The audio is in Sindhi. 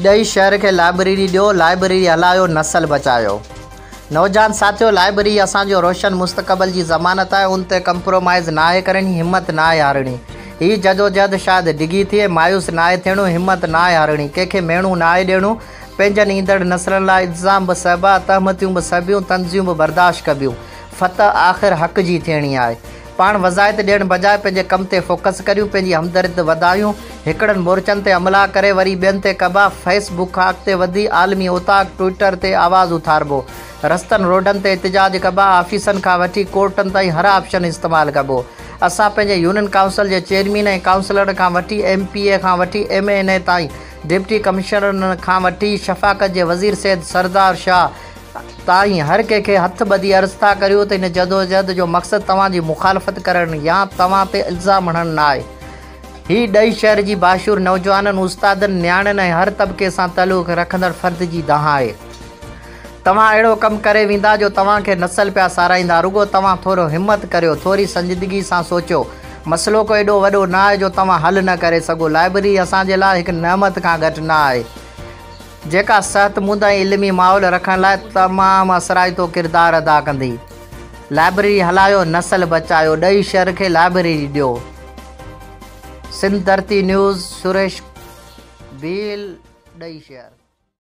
ڏيئي شهر کي لائبريري ڏيو، لائبريري هلايو، نسل بچايو. نوجوان ساٿيو لائبريري اسان جو روشن مستقبل جي ضمانت آهي، ان تي ڪمپرومائيز ناهي ڪرڻي، همت ناهي هارڻي. هي جدوجهد شايد ڊگهي ٿئي، مايوس ناهي ٿيڻو، همت ناهي هارڻي، ڪنهن کي ميڻو ناهي ڏيڻو، پنهنجن ايندڙ نسلن لاء الزام به سهبا، تهمتيون به سهبيون، طنزيون به برداشت ڪبيون. فتح آخر حق جي ٿيڻي آهي. پاڻ وضاحت ڏيڻ بجاء پنهنجي ڪم تي فوڪس ڪريون، پنهنجي همدرد وڌايون، هڪڙن مورچن تي حملا ڪري وري ٻين تي ڪبا، فيس بڪ کان اڳتي وڌي عالمي اوطاق ٽوئٽر تي آواز اٿاربو، رستن روڊن تي احتجاج ڪبا، آفيسن کان وٺي ڪورٽن تائين هر آپشن استعمال ڪبو. اسان پنهنجي يونين ڪائونسل جي چيئرمين ۽ ڪائونسلرن کان وٺي ايم پي اي کان وٺي ايم اين اي تائين، ڊپٽي ڪمشنرن کان وٺي شفاقت جي وزير سيد سردار شاهه تائين هر ڪنهن کي هٿ ٻڌي عرض ٿا ڪريون ته هن جدوجهد جو مقصد توهان جي مخالفت ڪرڻ يا توهان تي الزام هڻڻ نه آهي. هي ڏيئي شهر جي باشعور نوجوانن، استادن، نياڻين ۽ هر طبقي سان تعلق رکندڙ فرد جي دانهن آهي. توهان اهڙو ڪم ڪري ويندا جو توهان کي نسل پيا ساراهيندا. رڳو توهان ٿورو همت ڪريو، ٿوري سنجيدگي سان سوچيو. مسئلو ڪو ايڏو وڏو نه آهي جو توهان حل نه ڪري سگهو. لائبريري اسان جي لاء هڪ نعمت کان گهٽ نه آهي. جيڪا صحتمند ۽ علمي ماحول رکڻ لاء تمام اثرائتو ڪردار ادا ڪندي. لائبريري هلايو، نسل بچايو، ڏيئي شهر کي لائبريري ڏيو. سنڌ ڌرتي نيوز، سريش ڀيل، ڏيئي شهر.